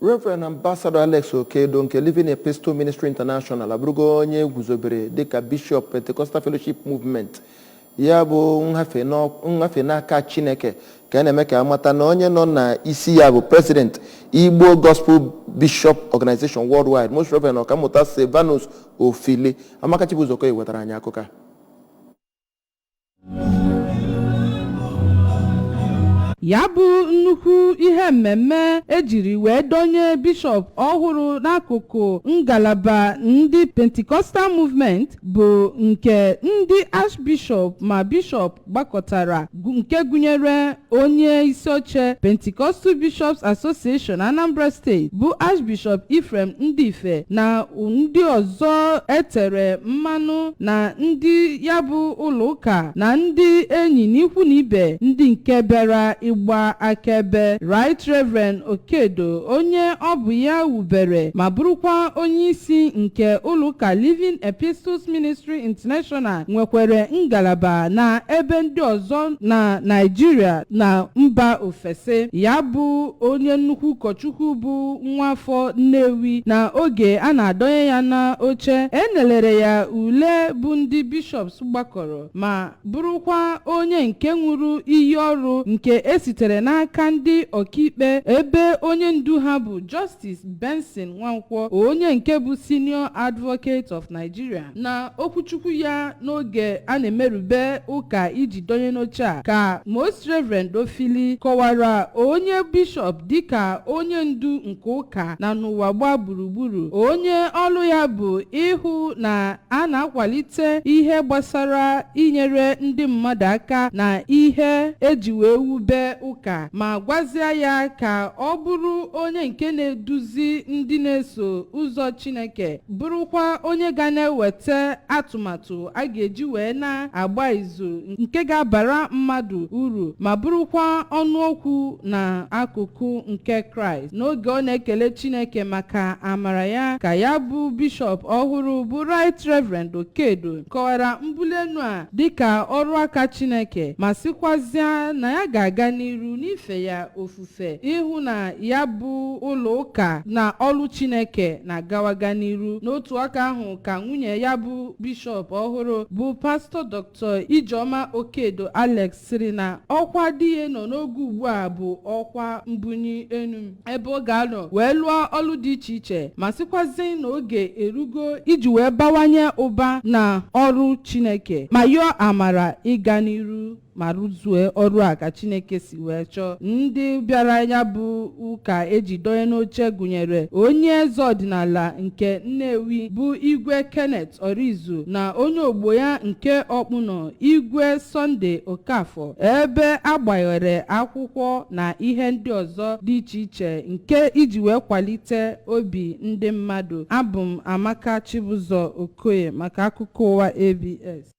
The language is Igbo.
Reverend Ambassador Alex Okedo nke Living Epistle Ministry International abụrụgo onye guzobere dịka Bishop Pentecostal Fellowship Movement. Ya bụ nhafe n'aka Chineke ka a na-eme ka amata na onye nọ na isi ya bụ President, Igbo Gospel Bishop Organization Worldwide, Most Reverend Ọkammụta Silvanus Ofili. Amaka Chibuzo Okoye wetara anyị akụkọ a. Ya bụ nnukwu ihe mmemme ejiri wee donye bishọp ọhụrụ n'akụkụ ngalaba ndị Pentecostal Movement bụ nke ndị archbishop ma bishọp gbakọtara, nke gụnyere onye isi oche Pentecostal Bishops Association Anambra State bụ Archbishop Ephraim Ndife na ndị ọzọ etere mmanụ na ndị ya bụ ụlọ ụka na ndị enyi n'ikwu na ibe ndị nke bịara ịgba akaebe. Right Reverend Okedo, onye ọ bụ ya wubere ma bụrụkwa onye isi nke ụlọụka Living Epistles Ministry International, nwekwere ngalaba na ebe ndị ọzọ na Naịjirịa na mba ofesi. Ya bụ onye nnukwu ụkọchukwu bụ nwaafọ Nnewi, na oge a na-adọnye ya n'oche, enelere ya ule bụ ndị bishops gbakọrọ ma bụrụkwa onye nke ṅụrụ iyi ọrụ nke esitere n'aka ndị ọkaikpe, ebe onye ndu ha bụ Justice Benson Nwankwọ, onye nke bụ Senior Advocate of Nigeria. Na okwuchukwu ya n'oge a na-emerube ụka iji donye n'oche a, ka Most Reverend Ofili kọwara onye bishọp dịka onye ndu nke ụka na n'ụwa gbaa gburugburu, onye ọrụ ya bụ ịhụ na a na-akwalite ihe gbasara inyere ndị mmadụ aka na ihe eji wee wube ụka, ma gwazie ya ka ọ bụrụ onye nke na-eduzi ndị na-eso ụzọ Chineke, bụrụkwa onye ga na-eweta atụmatụ a ga-eji wee na-agba izu nke ga-abara mmadụ uru, ma bụrụkwa ọnụokwu na akụkụ nke Kraịst. N'oge ọ na-ekele Chineke maka amara ya, ka ya bụ bishọp ọhụrụ bụ Right Reverend Okedo kọwara mbuli enu a dịka ọrụ aka Chineke, ma sịkwazịa na ya ga-aga n'iru n'ife ya ofufe ịhụ na ya bụ ụlọ ụka na ọrụ Chineke na-agawaga n'iru. N'otu aka ahụ ka nwunye ya bụ bishọp ọhụrụ bụ Pastọ Dr. Ijeọma Okedo Alex sịrị na ọkwa di ya nọ n'oge ugbu a bụ ọkwa mbunyi enu, ebe ọ ga-anọ wee lụọ ọlụ dị iche iche, ma sịkwazi na oge erugo iji wee bawanye ụba na ọrụ Chineke, ma yọọ amara ịga n'iru ma rụzue ọrụ a ka Chineke si wee chọọ. Ndị bịara ya bụ ụka eji donye n'oche gụnyere onye eze ọdịnala nke Nnewi bụ Igwe Kenneth Orizu na onye ogbo ya nke Ọkpụnọ, Igwe Sunday Okafor, ebe agbanyere akwụkwọ na ihe ndị ọzọ dị iche iche nke iji wee kwalite obi ndị mmadụ. Abụ m Amaka Chibụzọ Okoye maka akụkọ ụwa ABS.